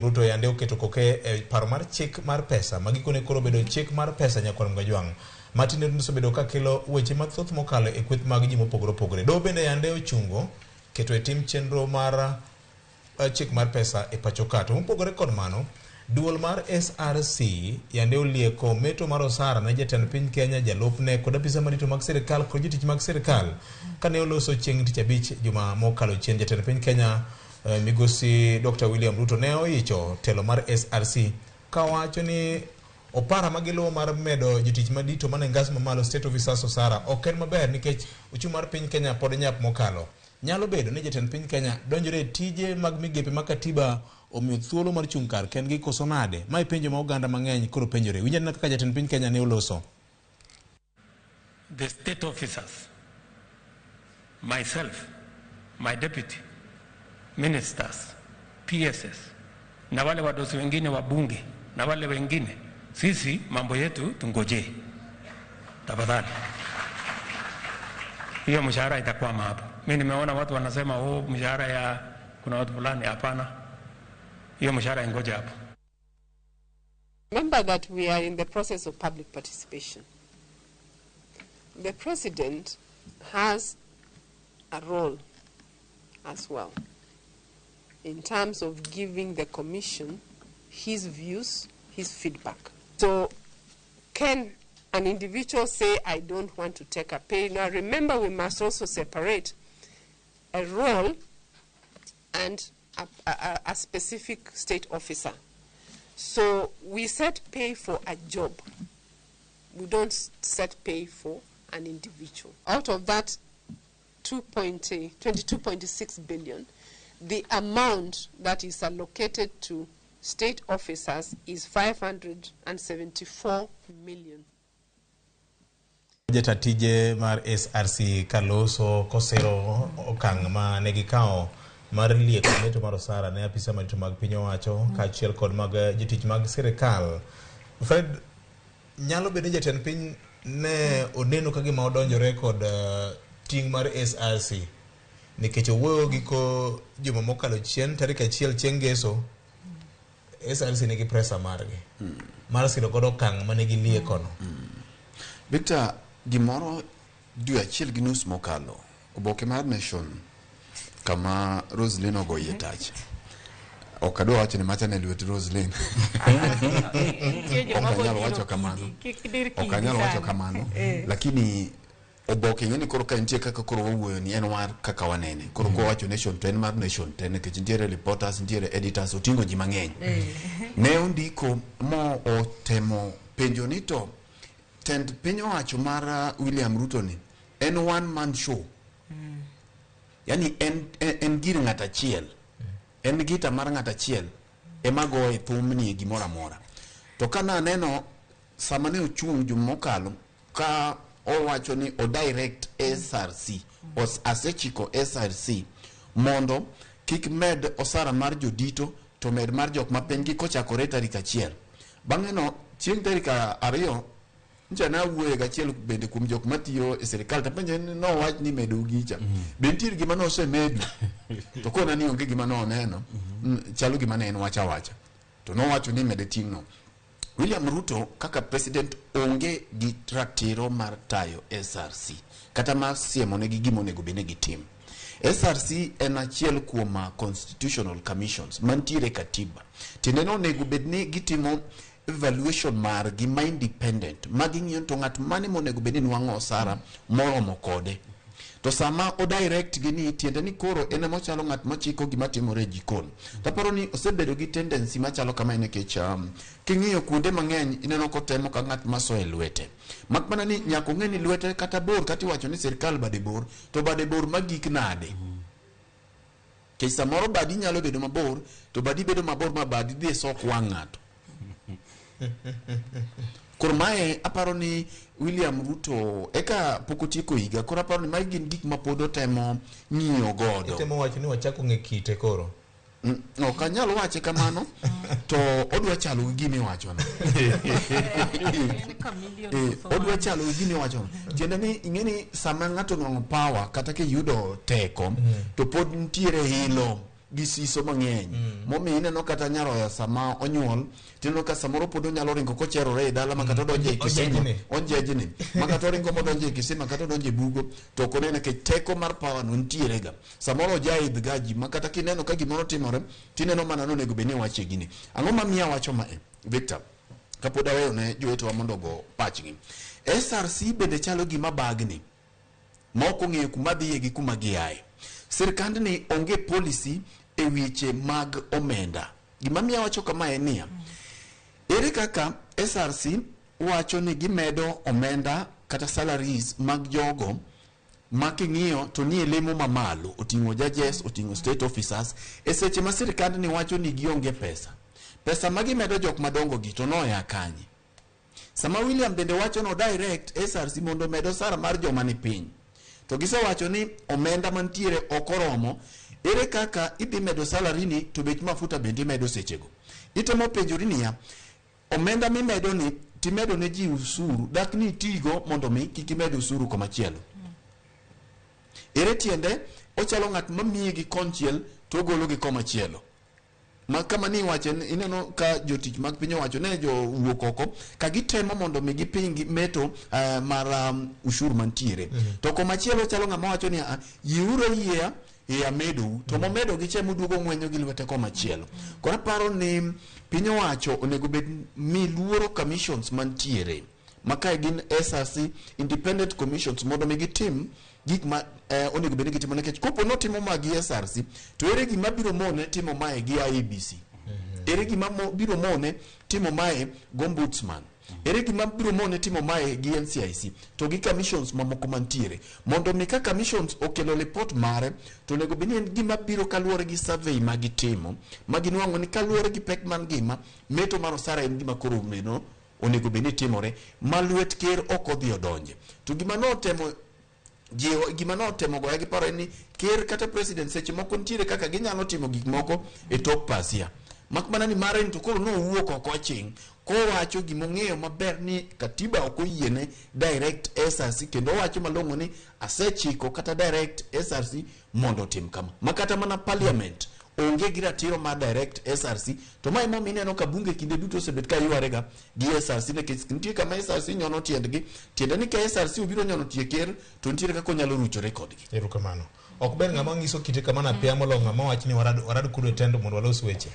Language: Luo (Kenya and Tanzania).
Ruto yande oketo koke e paro mar chik mar pesa ma gikone koro obedo chik mar pesa nyakwar Mgajwang' ma tinde osebedo ka kelo weche mathoth mokalo e kweth mag ji mopogore opogore. Doho bende yande ochungo keto e tim chenro mar chik mar pesa e pacho ka. To mopogore kod mano, duol mar SRC yande olieko meto mar osara ne jatend piny Kenya, jalupne kod apisa marito mag sirikal kod jotich mag sirikal kane oloso chieng' tich abich juma mokalo chien. Jatend piny Kenya migosi Dr. William Ruto ne oicho telo mar SRC kawacho ni opara ma giluwo mar medo jotich madito mane ngas mamalo state officers osara ok en maber nikech uchumi mar piny Kenya pod nyap mokalo. Nyalo bedo ni jatend piny Kenya donjore e tije mag migepe ma katiba omiyo thuolo mar chung' kar kendgi koso nade? Mae penjo ma oganda mang'eny koro penjore. Winj anena kaka jatend piny Kenya ne oloso. The state officers, myself, my deputy, ministers, PSs, na wale wadosi wengine wa bunge na wale wengine, sisi mambo yetu tungojee tafadhali. Hiyo mshahara itakwama hapo. Mimi nimeona watu wanasema oh, mshahara ya kuna watu fulani. Hapana, hiyo mshahara ingoje hapo. Remember that we are in the process of public participation. The president has a role as well in terms of giving the commission his views, his feedback. So can an individual say, I don't want to take a pay? Now remember, we must also separate a role and a specific state officer. So we set pay for a job. We don't set pay for an individual. Out of that 22.6 billion, the amount that is allocated to state officers is 574 million. Jata tije mar SRC kaloso kosero okang' ma ne gikawo mar lieko meto mar osara ne apisa marito mag piny owacho kaachiel kod mag jotich mag sirikal. Fred, nyalo bedo ni jatend piny ne oneno ka gima odonjore kod ting' mar SRC nikech owuoyo giko juma mokalo chien tarik 1 chieng' ngeso. SRC nigi presa margi mar siro godo okang' mane giliekono. Victor, gimoro dwe 1.5 mokalo, oboke mar Nation kama Roslyn ogoyie tach. Ok adwa wacho ni macha ne lwet Roslyn. Ok anyal wacho kamano. Ok anyal wacho kamano. Lakini oboke ing'e ni koro ka nitie kaka koro wawuoyo ni en war kaka wanene. Koro kwa wacho Nation to en mar Nation te nikech nitiere reporters, nitiere editors, oting'o ji mang'eny. Ne ondiko mo otemo penjo ni to tend piny owacho mar William Ruto ni en one man show. Yani en gir ng'at achiel. En gita mar ng'at achiel ema goye thumni e gimoro amora. To ka naneno sama ne ochung' juma mokalo ka owacho ni o direct SRC, asechiko SRC mondo kik med osara mar jodito to med mar jok ma piny gi kochakore tarik 1. Bang'e no chieng' tarik 2 ncha na wuoye gachiel bende kuom jok matiyo e sirikal to penje ni nowach ni medo gicha. Be nitie gima nosemedu? To kona ni onge gima noneno, chalo gima ne en wacha wacha. To nowacho ni mede ting'no. William Ruto kaka president onge gi ratiro mar tayo SRC kata mar siemo negi gima onego bed ni gitim. SRC en achiel kuom constitutional commissions mantiere e katiba. Tiende ni onego bed ni gitimo evaluation margi ma independent ma ging'iyo to ng'at mane monego bed ni nwang'o osara moromo kode. To sama o direct gi ni tiende ni koro en ema ochalo ng'at machiko gima timore e jikon. Taparo ni osebedo gi tendency machalo kamae nikech king'iyo kuonde mang'eny ineno kotemo ka ng'at masoyo e lwete. Mak mana ni nyaka ong'e ni lwete kata bor kata iwacho ni sirkal bade bor to bade bor magik nade. Nikech samoro badi nyalo bedo mabor to badi bedo mabor ma badi dhi e sok wang' ng'ato. Koro mae aparo ni William Ruto eka pok otieko higa, koro aparo ni magi gin gik ma pod otemo ng'iyo godo. Itemo wacho ni wachako ng'e kite koro. Ok anyal wache kamano, to odwa chalo gi gima iwachono. Odwa chalo gi gima iwachono. Tiende ni ing'e ni sama ng'ato onwang'o power kata kiyudo teko, to pod nitiere hilo. gi siso mang'eny momiyo ineno kata nyaroya sama onyuol tineno ka samoro pod onyalo ringo kocherore e dala ma kata odonjo e kisima Ojejni. ojejni ma kata oringo modonjo e kisima kata odonjo e bugo to ok onene nikech teko mar power no nitiere ga samoro ojaidh ga ji ma kata kineno ka gimoro timore tineno mana nonego bed ni iwache gini ang'o mamiyo awacho mae Victor kapod aweyo ne jowetewa mondo ogo pachgi SRC bende chalo gima bagni ma ok ong'eyo kuma dhiye gi kuma giaye. Sirkandni onge policy e weche mag omenda. Gima miyo awacho kama en niya, ere kaka SRC wacho ni gimedo omenda kata salaries mag jogo ma king'iyo to nie lemo mamalo oting'o judges oting'o state officers e seche ma sirkandni wacho ni gionge pesa pesa ma gimedo jok madongo gi to noya kanye sama William bende wacho no direct SRC mondo omed osara mar joma ni piny to gisewacho ni omenda mantiere ok oromo ere kaka idhi medo salary ni to bech mafuta bende imedo sechego itemo penjori niya omenda mimedo ni timedo ne ji usuru dak ni itigo mondo mi kik imed usuru komachielo ere tiende ochalo ng'at mamiyi gi konchiel to ogolo gi komachielo ma kama ni iwache ni- ineno ka jotich mag piny owacho ne jowuok oko ka gitemo mondo mi giping meto mar ushuru mantiere to komachielo chalo ng'ama wacho ni "Ah, yiuru ayiea e amedou to momedo gi cha moduogo ng'wenyo gi lwete komachielo koro aparo ni piny owacho onego bed mi luoro commissions mantiere ma kae gin SRC independent commissions mondo mi gitim gik ma onego bed ni gitimo nikech kopo notimo ma gi SRC to ere gima biro mone timo mae gi IEBC ere gima biro mone timo mae gi ombudsman ere gima biro mone timo mae gi NCIC to gi commissions mamoko mantiere mondo mi ka commissions okelo report mare to onego bed ni en gima biro kaluwore gi survey ma gitimo ma ginwang'o ni kaluwore gi pek mar ngima meto mar osara en gima koro meno onego bed ni timore ma lwet ker ok odhi odonje to gima notemo jiwo gima notemo goya gi paro en ni ker kata president seche moko nitiere kaka ginyalo timo gik moko e tok pasia mak mana ni mare ni to koro nowuok oko aching' kowacho gimong'eyo maber ni katiba ok oyiene direct SRC kendo owacho malong'o ni asechiko kata direct SRC mondo otim kama ma kata mana parliament onge gi ratiro mar direct SRC to ma emomiyo ineno ka bunge kinde duto osebet ka yware ga gi SRC nikech nitie kama SRC nyono tiendgi tiende ni ka SRC obiro nyono tie ker to nitiere kaka onyalo ruchore kodgi erokamano ok ber ng'ama nyiso kite kamano apiya moloyo ng'ama wach ni warad kudo e tendo mondo walos weche.